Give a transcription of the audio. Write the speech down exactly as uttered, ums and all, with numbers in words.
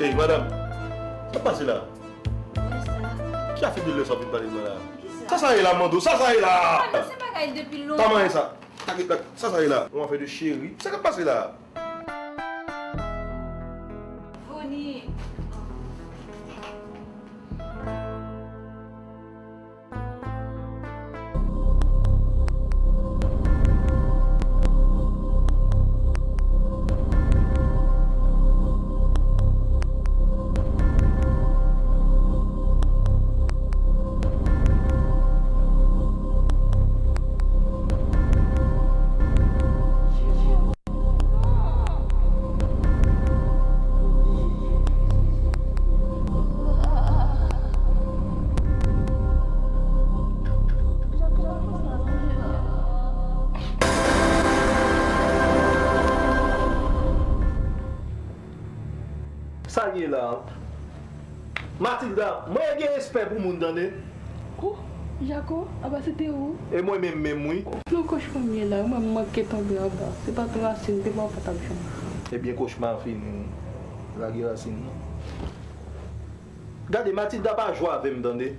Ey, madanm, sa k pase la? Ki afè de lè sa w vin pale mwen la? Sa sa ye la, mando? Sa sa ye la? Sa bagay depi lontan. Sa sa ye la? Yon afè de cheri. Sa k ap pase la? Voni. Sa l ye la? Matilda, mwen gen respè pou moun, tande. Oh, Jako, apa se te ou? E mwen menm menm, wi. Non, kochman m ye la, mwen manke tonbe anba. Se pa t rasin, te pa w pa t ap jwenn. Ebyen, kochma fini, wi. Lage rasin nan. Gade, Matilda pa jwe avè m, tande.